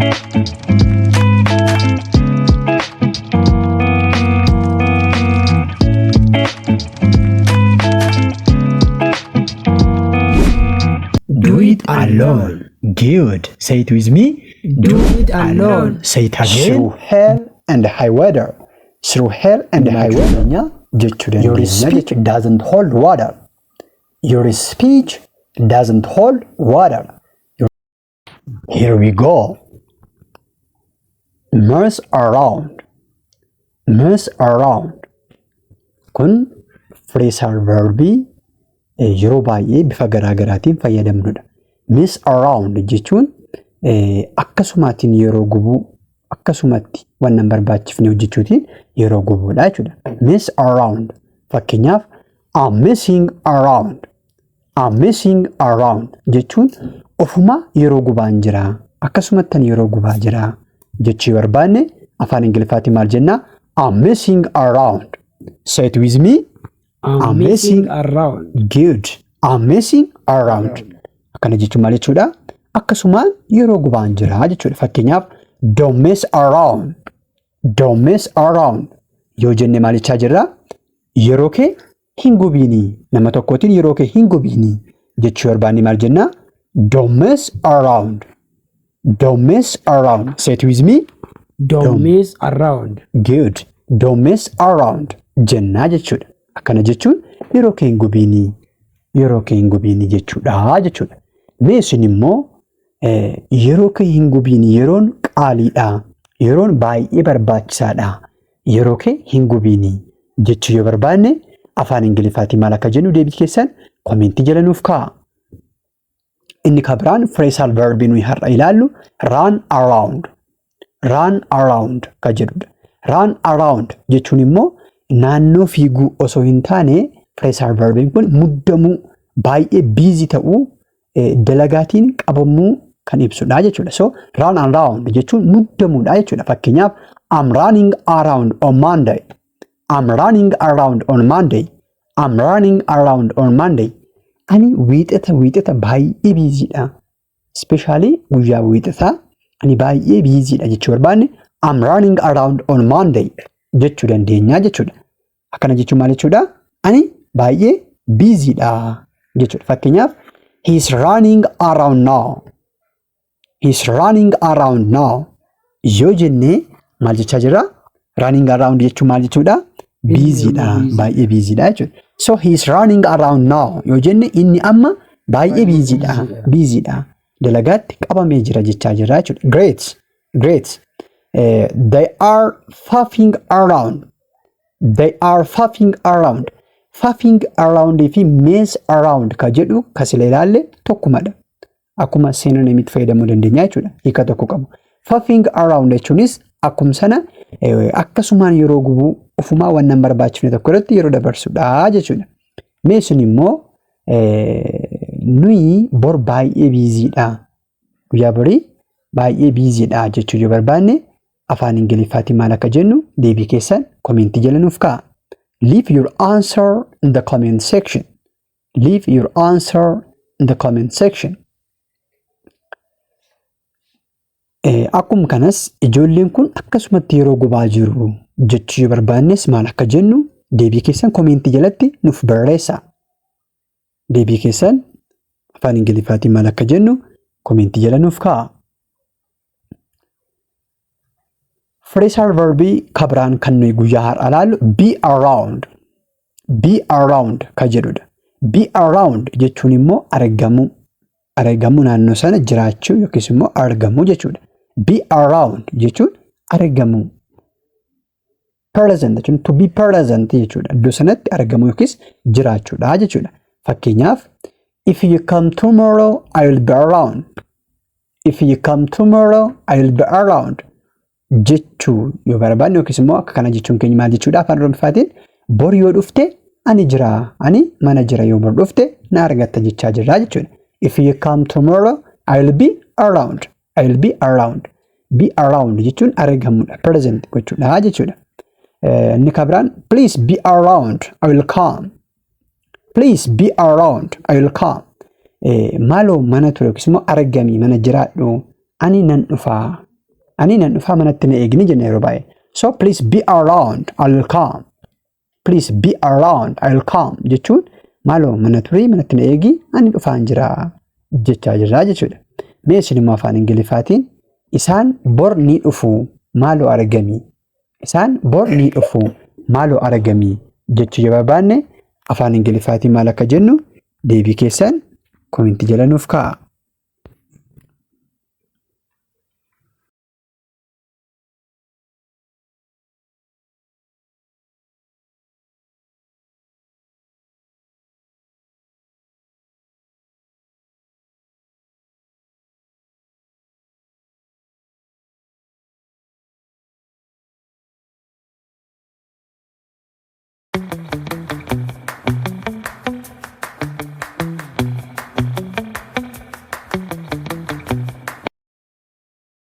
Do it alone. Good. Say it with me. Do it alone. Say it again. Through hell and high water. Through hell and high water. Jechuu Your dandeenya speech jechuudha. Doesn't hold water. Your speech doesn't hold water. Here we go. Mess around. Mess around. Kun phrasal verbii yeroo baay'ee bifa garaa garaatiin fayyadamnudha. Mess around jechuun akkasumaatiin yeroo gubuu, akkasumatti waan hin barbaachifne hojjechuutiin yeroo gubuudha jechuudha. Mess around, fakkeenyaaf, I'm messing around. I'm messing around jechuun ofuma yeroo gubaan jira, akkasumattan yeroo gubaa jira jechuu barbaanne afaan Ingiliffaatiin maal jennaa? I'm messing around. Say it with me. I'm messing around. Good. I'm messing around. Akkana jechuun maal jechuudha? Akkasumaan yeroo gubaan jira jechuudha. Fakkeenyaaf, don't mess around. Don't mess around. Yoo jenne maal jechaa jirra? Yeroo kee hin gubiinii. Nama tokkootiin yeroo kee hin gubiinii jechuu barbaanne maal jennaa? Don't mess around. Don't mess around. Say it with me. Don't mess around. Good. Don't mess around jennaa jechuudha. Akkana jechuun yeroo kee hin gubiinii. Yeroo kee hin gubiinii jechuudha jechuudha. Mee isin immoo yeroo kee hin gubiinii, yeroon qaaliidha. Yeroon baay'ee barbaachisaadha. Yeroo kee hin gubiinii jechuu yoo barbaanne afaan Ingiliffaatiin maal akka jennu deebii keessan komentii jala nuuf kaa'a. Inni kan biraan phrasal verbii nuyi har'a ilaallu run around. Run around kan jedhudha. Run around jechuun immoo naannoo fiiguu osoo hin taane, phrasal verbiin kun muddamuu, baay'ee busy ta'uu, dalagaatiin qabamuu kan ibsudha jechuudha. So run around jechuun muddamuudha jechuudha. Fakkeenyaaf, I'm running around on Monday. I'm running around on Monday. I'm running around on Monday. Ani wiixata wiixata baay'ee busy dha. Especially guyyaa wiixataa ani baay'ee busy dha jechuu barbaanne I'm running around on Monday jechuu dandeenya jechuudha. Akkana jechuun maal jechuudha? Ani baay'ee busy dha jechuudha. Fakkeenyaaf, he's running around now. He's running around now. Yoo jennee maal jechaa jirra? Running around jechuun maal jechuudha? Busy dha. Baay'ee busy dha jechuudha. So he's running around now yoo jenne inni amma baay'ee busy dha. Busy dha. Dalagaatti qabamee jira jechaa jirra jechuudha. Great. Great. They are faffing around. They are faffing around. Faffing around fi mess around ka jedhu kasila ilaalle tokkumadha. Akkuma synonymitti fayyadamuu dandeenya jechuudha. Hiika tokko qabu. Faffing around jechuunis akkuma sana akkasumaan yeroo gubuu, ofumaa waan nan barbaachifne tokko irratti yeroo dabarsudha jechuudha. Mee isin immoo nuyi bor baay'ee busy dha. Guyyaa borii baay'ee busy dha jechuu yoo barbaanne afaan Ingiliffaatiin maal akka jennu deebii keessan komentii jala nuuf kaa'a. Leave your answer in the comment section. Leave your answer in the comment section. Akkuma kanas ijoolleen kun akkasumatti yeroo gubaa jiru jechuu yoo barbaannes maal akka jennu deebii keessan komentii jalatti nuuf barreessaa. Deebii keessan afaan Ingiliffaatiin maal akka jennu komentii jala nuuf kaa'a. Phrasal verbii kabiraan kan nuyi guyyaa har'aa ilaallu be around. Be around kan jedhudha. Be around jechuun immoo argamuu. Argamuu, naannoo sana jiraachuu yookiis immoo argamuu jechuudha. Be around jechuun argamuu. Present jechuun to be present jechuudha. Iddoo sanatti argamuu yookiis jiraachuudha jechuudha. Fakkeenyaaf, if you come tomorrow, I will be around. If you come tomorrow, I will be around jechuu yoo barbaanne yookiis immoo akka kana jechuun keenya maal jechuudha afaan Oromoffaatiin? Bor yoo dhufte ani jira, ani mana jira, yoo bor dhufte na argatta jechaa jirra jechuudha. If you come tomorrow, I will be around. I will be around. Be around jechuun argamuudha, present gochuudha jechuudha. Inni kabiraan, please be around, I will come. Please be around, I will come. Maaloo mana ture yookiis immoo argami, mana jiraadhu, ani nan dhufaa. Ani nan dhufaa, manatti na eegni jenna yeroo baay'ee. So please be around, I will come. Please be around, I will come jechuun maaloo mana turii, manatti na eegi, ani dhufaan jira jechaa jirra jechuudha. Mee isin immoo afaan Ingiliffaatiin isaan bor ni dhufu, maaloo argami. Isaan bor ni dhufu, maaloo argami jechuu yoo barbaanne afaan Ingiliffaatiin maal akka jennu deebii keessan comment jala nuuf kaa'a.